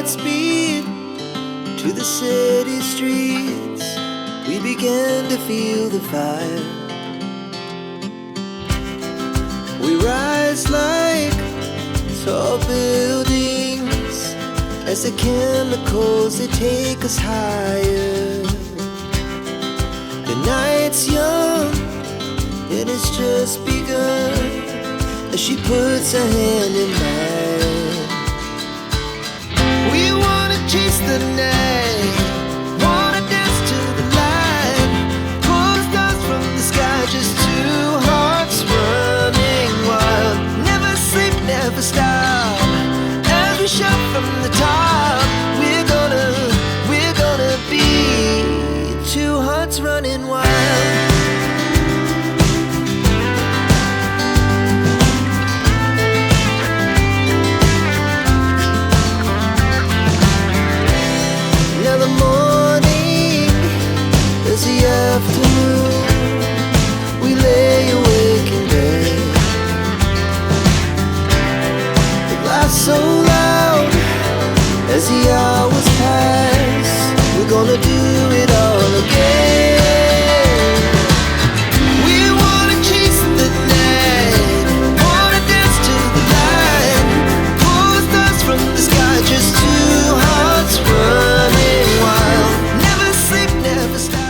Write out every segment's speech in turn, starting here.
hearts beat to the city streets. We began to feel the fire. We rise like tall buildings as the chemicals, they take us higher. The night's young and it's just begun as she puts her hand in mine. We wanna chase the night, wanna dance to the light, pull the stars from the sky, just two hearts running wild. Never sleep, never stop. As we shout from the top, we're gonna be two hearts running wild. Now the morning is the afternoon. We lay awake in bed. We laugh so loud as the hours pass. We're gonna do it all again. We wanna chase the night, wanna dance to the light, pull the stars from the sky, just two hearts running wild. Never sleep, never stop.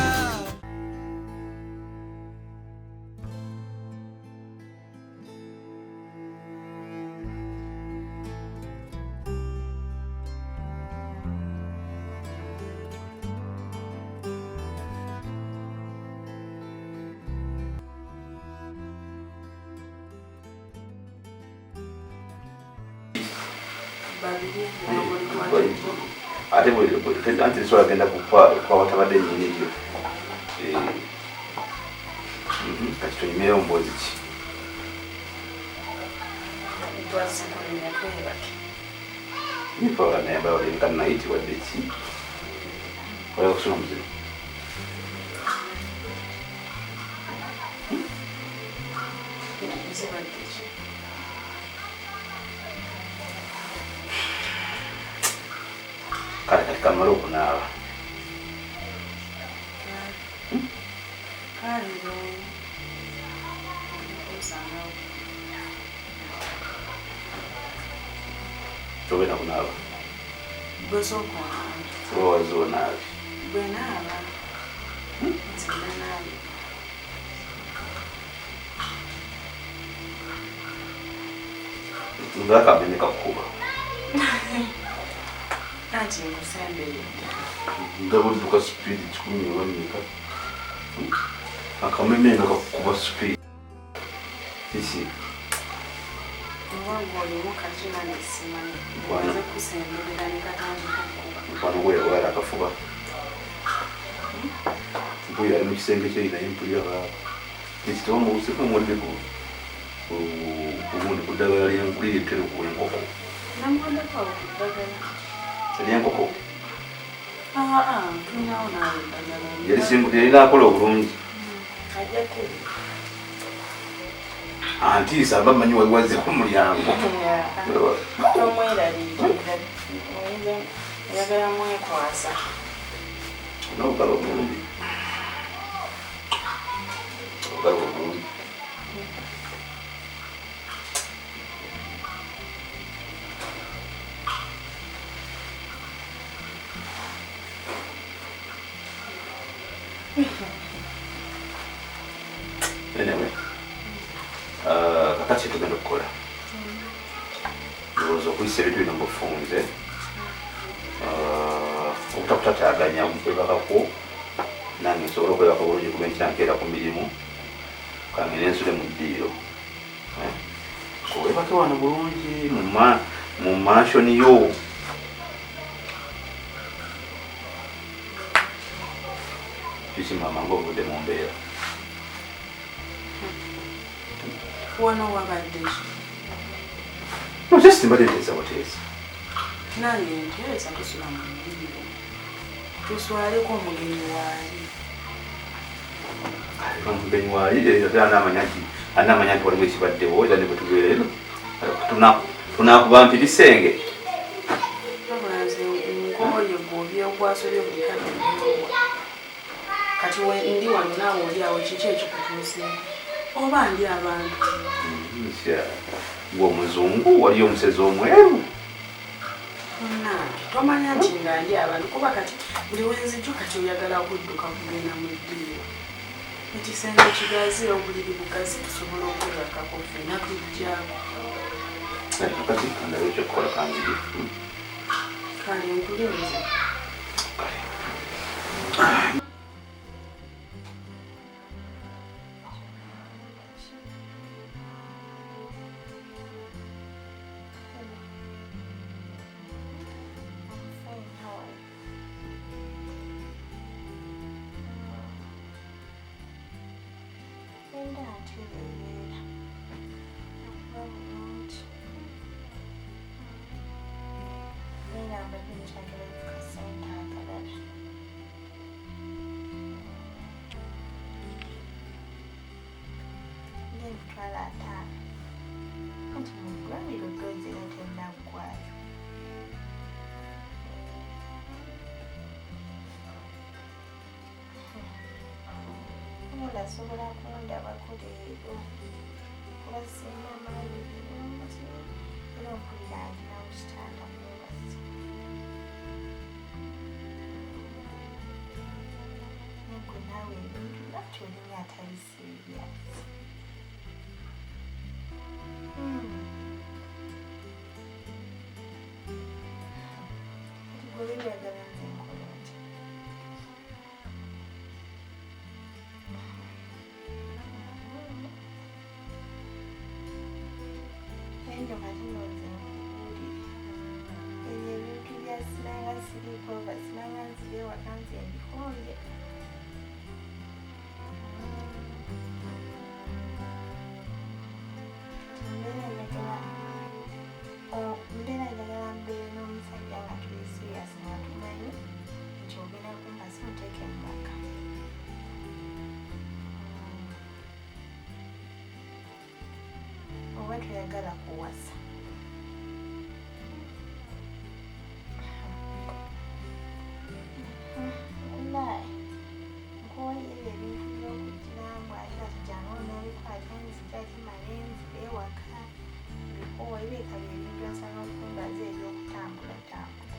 Babiri nga. Ate anti lisobola genda kwa watabadde nnyini lyo. Kati tunyumirewo mboozi ki? Twazikulimya twebake. Nifa naye bawalenka nayiti wadde ki olaba kusula muzibu. Zibadde ki? Kale kati kamale okunaaba. Kale osangawo. Togenda kunaaba? Gwe sooka onaabe. Oba wazze onaabe? Bwe naaba, nze nanaabye. Nze akameme kakukuba. Anti nkusemberedde. Ndaba odduka speed 100 oba mmeka, akameme nga kakukuba speed kiki? Oba gwe olimu kaki nange simanyi. Mukwano. Maze kusemberera ne katandika okkuba. Mukwano gwe yalwala akafuba. Mpuya ali mu kisenge kye naye mpulira baaba ekitaba muwadde ku gundi ku ddagala lyeritera okuwa enkoko. Namuwaddeko awo ku ddagala. Ery'enkoko? Aa, tulinawo naawe eddagala. Yalina akola obulungi. Ajja tereera. Antiisa mba mmanyi wali wazze ku mulyango. Tomweraliikirira, oyinza oyagala mwekwasa. N'obugalo obulungi, obugalo obulungi. Anyway, kakati tugenda okukola, ndowooza okuyisa ebintu bino mubufunze, obutakutataaganya mukwebakako, nange nsobole okwebaka bulungi kuba enkya nkeera ku mirimu. Kangende nsule mu ddiiro. Webake wano bulungi mu mansion yo. Kiki maama, ng'ovudde mu mbeera? Wano wabadde ki? No, just mbadde nteesa buteesa. Nange nteesa, tusula mu ddiiro, tuswaleko, omugenyi waali. Omugenyi waali ate anamanya nti waliwo ekibaddewo, era ne bwe tubeera eno tunakuba mpirisenge. Wabula nze gwasobye buli kadde gyowa. Kati ndi wano naawe oli awo, kiki ekikutuuseeko? Oba ndi abantu? Gwe omuzungu waliyo omusezi omweru. Munnange, tomanya nti nga ndi abantu? Kuba kati buli wenzijjo kati oyagala kudduka kugenda mu ddiiro. Ekisenge kigazi, obuliri bugazi, tusobola okwebakako ffenna tujjako. Kati kandabe ekyokukola, kanzige. Kale, nkulinze. Kale. I'm fine, how are you? Enda ntereera okuba bulungi, naye nga mbadde nkyagala ku kasente akalala. Ng'emitwalo 50, anti mu ddwaliro doozi era tennaggwayo. Omuntu asobola kundabako leero, kuba sirina maanyi bulungi era mpulira ndina mu kitanda mwebase. Naye naawe ebintu lwaki olinga atali serious? Kati gwe oyagala nze nkole ntya? Naye nno kati nno nze nkubuulire, ebyo ebintu bya simanga siriiko oba simanga nzire ewaka, nze mbikooye. Kati mbeera njagala mbeere n'omusajja nga tuli serious, nga tumanyi nti ogenda kumpasa onteeke mu maka. Oba toyagala kuwasa? Naye nkooye ebyo ebintu by'okugira mbu ate kati jangu onoobikwata, nzija ate male nzire ewaka. Mbikooye, bireka bye ebintu nsaba okumbaza ebyokutambulatambula.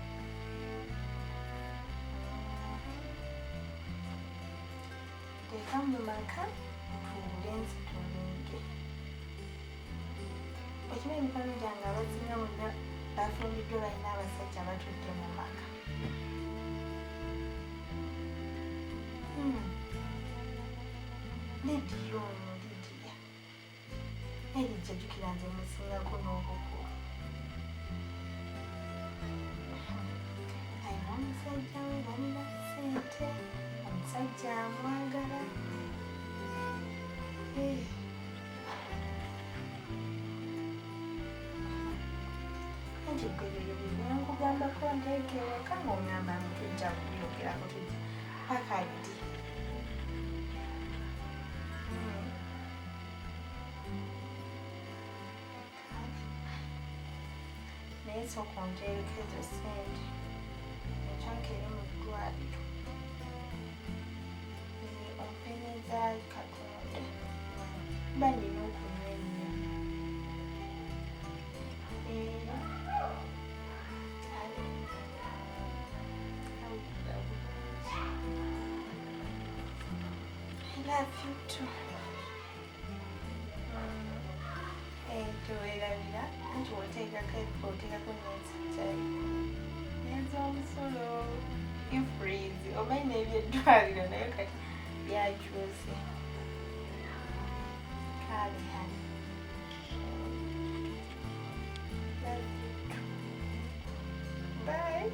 Teeka mu maka ntuule nzitulinge. Okimanyi mikwano gyange abasinga bonna bafumbiddwa, balina abasajja, batudde mu maka. Lidiya ono, Lidiya naye Lidiya, jjukira nze musingako n'obukulu. Alina omusajja we, balina ssente, omusajja amwagala. Eh. Anti gwe byo bye nkugambako nteeka ewaka, ng'oŋŋamba ngu tujja kubyogerako, tujja paka ddi? Kale. Naye sooka onteereko ezo ssente, enkya mu ddwaliro. Eh, ompeereza Katonda, mba nina okunywa ennyo. Eh, kale. Awulira bulungi. I love you too. Eh, teweerabira anti woteekako oteekako n'ensajjayo n'ez'omusolo, EFRIS, omanyi n'ebyeddwaliro naye kati byakyuse. Kale honey. Love you too. Bye.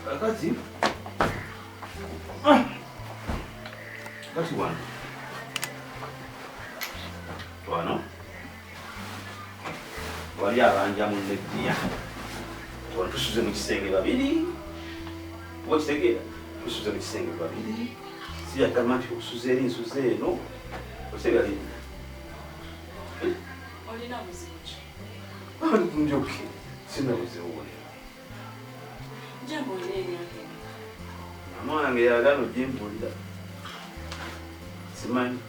Kakati Kati wano wano wali abanja munne ddiya, wano tusuze mu kisenge babiri, oba okitegeera, tusuze mu kisenge babiri, siyagamba nti osuze eri nsuze eno, okitegeera lini? Olina buzibu ki? Njoke, sina buzibu bwonna. Jemba olina emyaka emeka? Maama wange yagaana ogimbuulira, simanyi.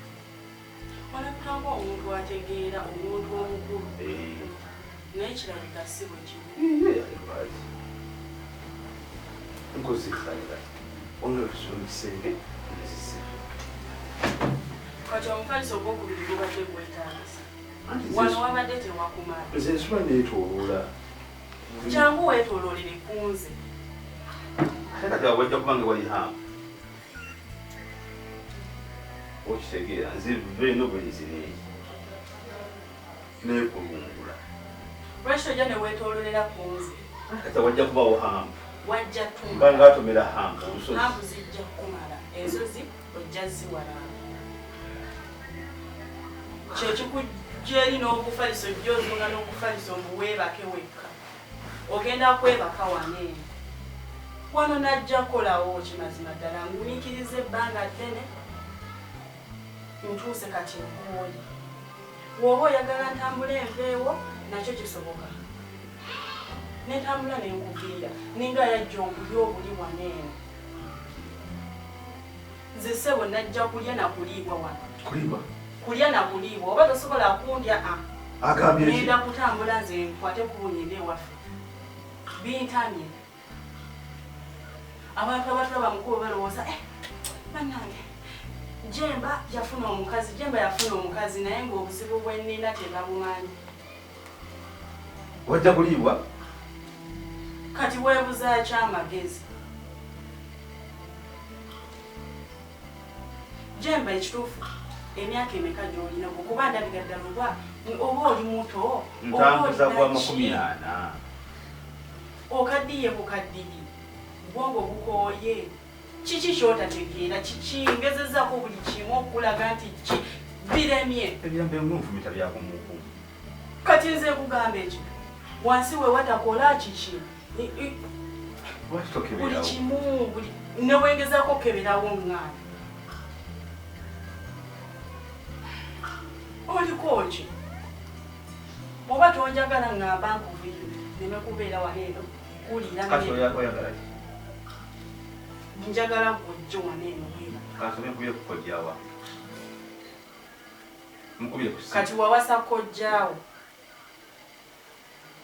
Olabika ng'omuntu ategeera, omuntu omukulu, naye kirabika si bwe kiri. Lwaki? Nkoze ekkalira, wabula tusula mu kisenge nzise. Kati omufaliso ogwokubiri gubadde gwetaagisa? Wano wabadde tewakumala. Nze nsula neetooloola. Jangu weetooloolere ku nze. Ate kati awo wajja kuba nga wali haamu. Okitegeera, nze nva eno bwe nzira eri neekulungula. Lwaki tojja ne weetooloolera ku nze? Kati wajja kubawo hampu. Wajja tumala. Mba ng'atomera hampu olusozi. Hampu zijja kukumala, ensozi ojja ziwalanga. Kyekikujja eri n'ogufaliso ojja ozunga n'ogufaliso mbu weebake wekka. Ogenda kwebaka wano eno. Wano najja kukolawo ki mazima ddala ngumiikiriza ebbanga ddene ntuuse kati nkooye. Bw'oba oyagala ntambule nveewo nakyo kisoboka. Ne ntambula ne nkuviira ninga yajja okulya obuli wano eno. Nze ssebo najja kulya na kuliibwa wano. Kuliibwa? Kulya na kuliibwa oba tosobola kundya a. Agambye ki? Ngenda kutambula nze nkwate ekkubo ngende ewaffe. Bintamye. Abantu abatulaba mu kkubo balowooza eh bannange Jemba yafuna omukazi, Jemba yafuna omukazi naye ng'obuzibu bwe nnina tebabumanyi. Wajja kuliibwa? Kati weebuza ki amagezi? Jemba ekituufu emyaka emeka gy'olina gwe kuba ndabira ddala oba oba oli muto oba Ntambuza gwa olina makumi ki? ana. Okaddiye bukaddiyi, obwongo bukooye. Kiki ky'otategeera kiki? Ngezezzaako buli kimu okukulaga nti ki biremye. Ebigambo ebimu nfumita bya kumuukumu. Kati nze nkugamba ekyo wansi we watakola kiki? Lwaki Buli tokeberawo? kimu buli ne bwe ngezaako okukeberawo ŋŋaana. Oliko ki? Bw'oba tonjagala ŋŋamba nkuviire nneme kubeera wano eno kuwulira Kati mmere. oyagala ki? Njagala ggwe ojje wano eno weebake. Kansooke nkubire ku kojja wange. Mukubire ku ssimu. Kati wawasa kojjaawo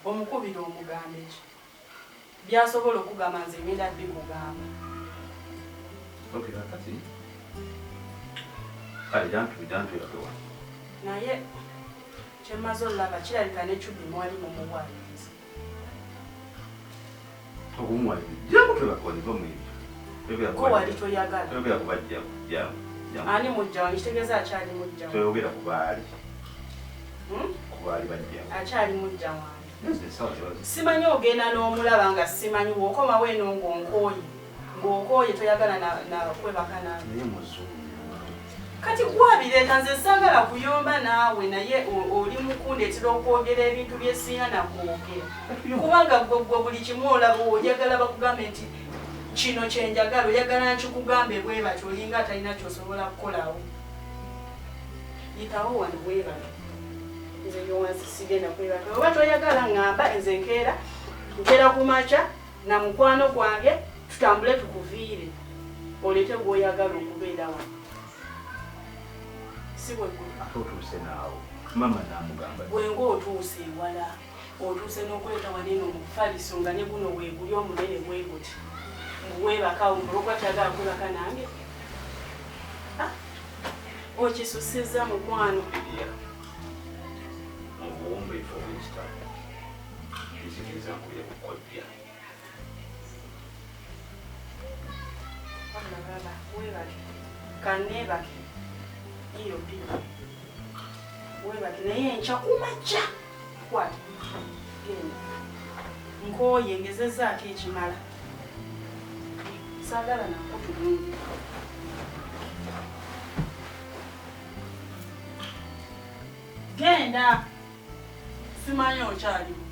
omukubire omugambe ki? By'asobola okugamba nze ŋŋenda bikugamba. Okay, kakati. Kale jantu jantu yabwe wano. Naye kye mmaze olaba kirabika ne Cubi mwali mumuwaliriza. Okumuwaliriza? Jangu twebake wano va mu ebyo. Gwe wali toyagala. Toyogera ku bajja jangu. Jangu. Ani mujja wange kitegeeza akyali mujja wange. Toyogera ku baali. Hmm? Ku baali bajja. Akyali mujja wange. Simanyi Simanyi ogenda n'omulaba nga simanyi bw'okomawo eno ng'onkooye. Ng'okooye toyagala na, na kwebaka nange. Naye muzungu. Kati gwabireeta nze saagala kuyomba naawe naye oli mu kundeetera okwogera ebintu bye sirina na kwogera. Kubanga gwe gwe buli kimu olaba oyagala bakugambe nti kino kye njagala oyagala nkikugambe bwe batyo olinga atalina ky'osobola kukolawo. Yitawo wano weebake. Nze yo wansi sigenda kwebaka. Oba toyagala ŋŋamba nze nkeera nkeera ku makya na mukwano gwange tutambule tukuviire oleete gw'oyagala okubeera wano. Si bwe guli. Ate otuuse naawo. Maama n'amugamba. Gwe ng'otuuse ewala. Otuuse n'okuleeta wano eno omufaliso nga ne guno weeguli omunene bwe guti. Mbu weebaka awo mbu olw'okuba toyagala kwebaka nange. Ah! Okisusizza mukwano. Lydia, mu buwombeefu obw'ekitalo, nzikiriza nkubire ku kojja. Wabula baaba, weebake. Kanneebake. Yiyo bbiri. Weebake naye enkya ku makya. Kwata. Genda. Nkooye ngezezzaako ekimala. Saagala nakutunuulira. Genda. Simanyi okyaliwo.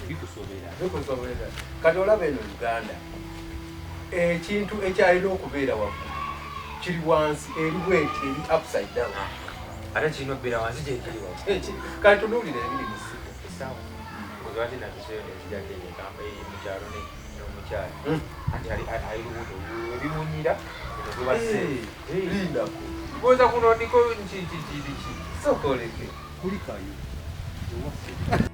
Bikusobera. Kati olaba eno Uganda ekintu ekyalina okubeera waggulu kiri wansi, eri bweti, eri upside down. Ate kirina okubeera wansi gyekiri waggulu. Kati tunuulira ebiri mu ssiga. Essaawa lwaki natuseyo nenzijako eyo ekamba mukyalo n'omukyala anti ali lubuto ebiwunyira eno. Lindako. Goza kuno ndiko nki? Sooka oleke. Kulikayo ewaffe.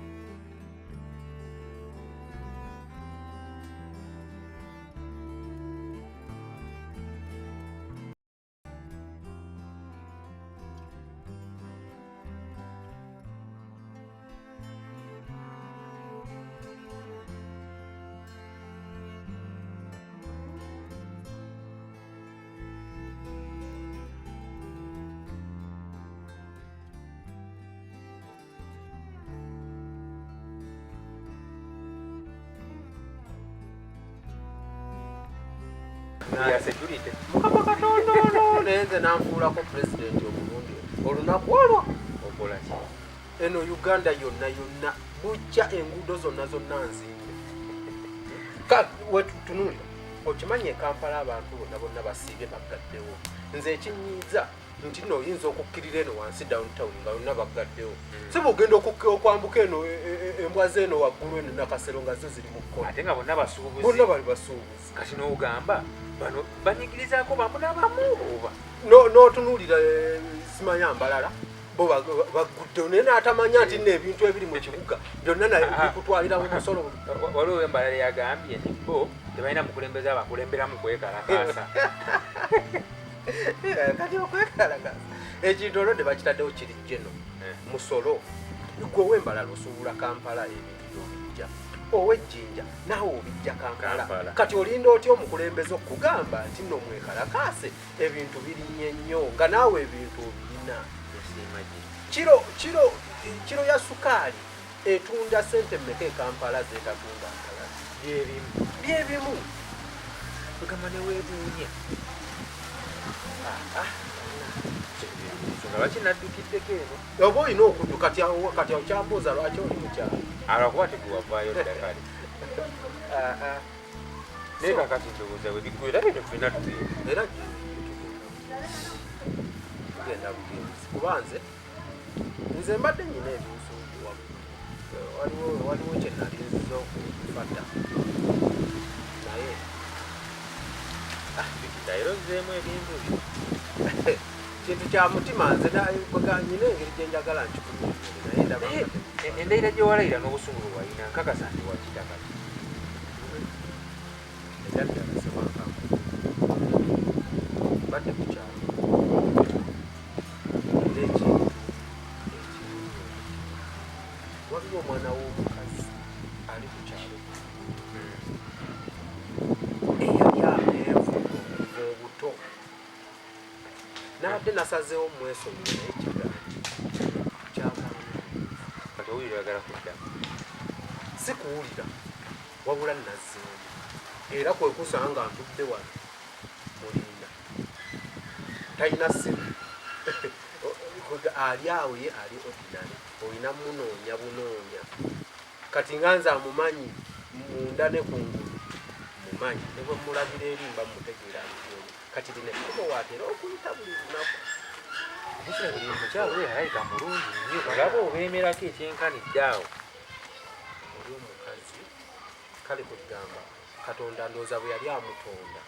Ya security. Mukama Katonda ono naye nze nanfuulako pulezidenti omulundi olunaku olwo. Okola ki? Eno Uganda yonna yonna bujja enguudo zonna zonna nzimbe. Wetutunuulira okimanyi e Kampala abantu bonna bonna basiibye baggaddewo. Nze ekinyiiza nti nno oyinza okukkirira eno wansi downtown nga yonna baggaddewo. Si bw'ogenda okwambuka eno embwa z'eno waggulu eno Nakasero nga zo ziri mu kkono. Ate nga bonna basuubuzi. Bonna bali basuubuzi. Kati n'ogamba bano banyigirizaako bamu n'abamu oba? N'otunuulira simanya mbalala bo baguddewo naye n'atamanya nti nno ebintu ebiri mu kibuga byonna naye bikutwalira mu musolo. Waliwo embalala yagambye nti bo tebalina mukulembeze abakulemberamu kwekalakaasa. Kati okwekalakaasa ekintu olwo bakitaddewo kiri geno musolo. Gwe ow'embalala osuubula Kampala ebintu by'obijja, ow'ejjinja naawe obijja Kampala. Kati olinda otya omukulembeze okugamba nti nno mwekalakaase ebintu birinnye nnyo nga naawe ebintu obirina. Kiro ya sukaali etunda ssente mmeka e Kampala zeetatunda Kampala? Byebimu. Kugamba ne weebuunya. Ensonga lwaki naddukiddeko eno? Oba olina okudduka kati okyambuuza lwaki oli mukyalo? Alwakuba teguwavaayo dda kale. Naye kakati ndowooza bwe biggwera bino ffenna tugenda. Era tugenda bugenzi kuba nze mbadde nnyina ebinsuubiwa. Waliwo kye nali nziza okufata naye era ozzeemu ebintu byo. Kintu kya mutima nze nyina engeri gye njagala nkikunyonnyole naye ndaba. Endayira gye walayira n'obusungu bwe walina nkakasa nti wakita kati. Eddala sewaka mbadde ku kyalo era ekintu ekirungi waliwo omwana w'omukazi ali ku kyalo eyali amenvu okuva obuto. Nabadde nasazeewo mwesonyiwe naye kigaana kyagaana. Kati owulira oyagala kuddamu? Si kuwulira wabula nazzeemu era kwe kusanga ntudde wano mulinda talina ssimu ali awo ye ali ordinary olina munoonya bunoonya. Kati nga nze amumanyi munda ne kungulu mumanyi ne bwe mulabira eri mba mutegeera nti kati lino ekkubo waatera okuyita buli lunaku. Omukyalo oyo alabika mulungi nnyo olaba obeemerako ekyenkanidde awo. Oli omukazi kale kwegamba Katonda ndowooza bwe yali amutonda.